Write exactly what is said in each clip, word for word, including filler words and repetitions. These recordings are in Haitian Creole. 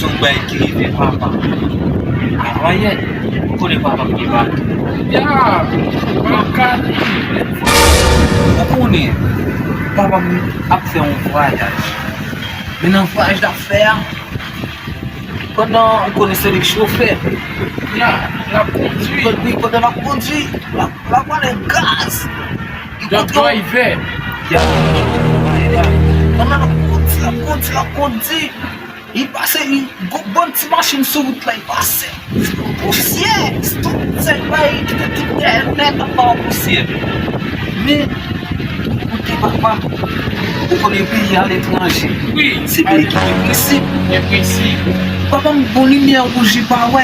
Yon bagay ki rive papa m. Travayè, ou konnen papa m gen bato. Ya, bagay. Ou konnen, papa m ap fè yon vwayaj. Men nan vwayaj l ap fè a, pandan ou konnen se li k chofè. Ya, l ap kondui. Wi, pandan l ap kondui, l ap, l ap ale gaz. Li kontre yon, ya, pandan l ap kondui, l ap kondui, l ap kondui. Li pase, li, gwo bann ti machin sou wout la, li pase. Pousyè, tout sèl bay, kite tout tè nèt anba pousyè. Men, kote papa m, ou konnen peyi aletranje. Wi, se peyi ki gen prensip. Gen prensip. Papa m, bon limyè wouj, li pa wè.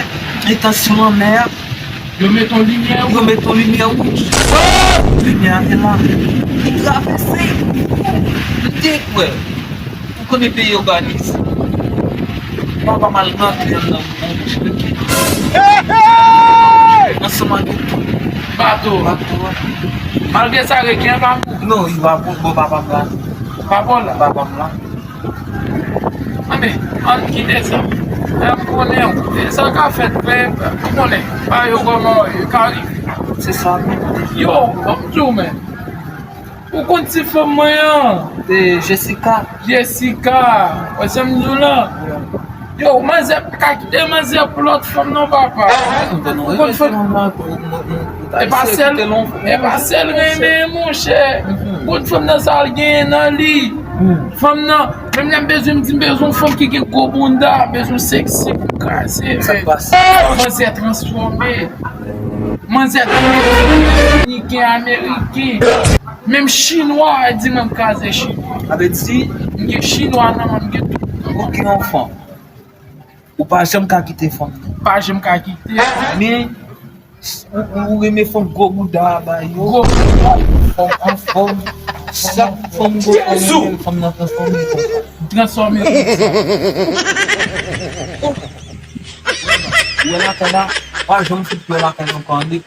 Etansyon lanmè a. Yo met yon limyè wouj. Yo met yon limyè wouj. Limyè a te la. Li travèse. Li te kwè. Ou konnen peyi òganize. Papa m al rantre anndan yon bon bouch reken. Ansanm ak tout bato. Bato a. Malgre sa, reken an pa pou. Non, li pa pou, bon, papa m la. Pa pou la. Papa m la. Anben, ann kite sa. Lè m konnen w, e sa ka fèt, men, ou konnen, pa yo kòman yo ka rive. Se sa, men. Yo, ban m di w, men. Ou konn ti fanm mwen an? E, Jessica. Jessica. Wè sa m di w lan? Yo, manzè pa ka kite manzè pou lòt fanm non, papa. Ou konn fanm. E pa sèl, e pa sèl renmen, monchè. Ou konn fanm nan sa l genyen nan li. Fanm nan, menm lè m bezwen, m di m bezwen yon fanm ki gen gwo bounda, bezwen seksi pou kraze. Sa k pase? Manzè transfòme. Manzè dominiken, ameriken. Menm chinwa, di mwen m kraze chinwa. Sa vle di? M gen chinwa nan men m, m gen tout. Ou gen yon fanm. Ou pa janm ka kite fanm nan. Pa janm ka kite. Men, ou, ou, ou renmen fanm gwo bouda a ba yo. Gwo. Fanm anfòm. Chak fanm gwo, fanm nan transfòme konsa. Transfòme konsa. Ou wè lakay la, pa janm fout pè lakay la ankò, tande.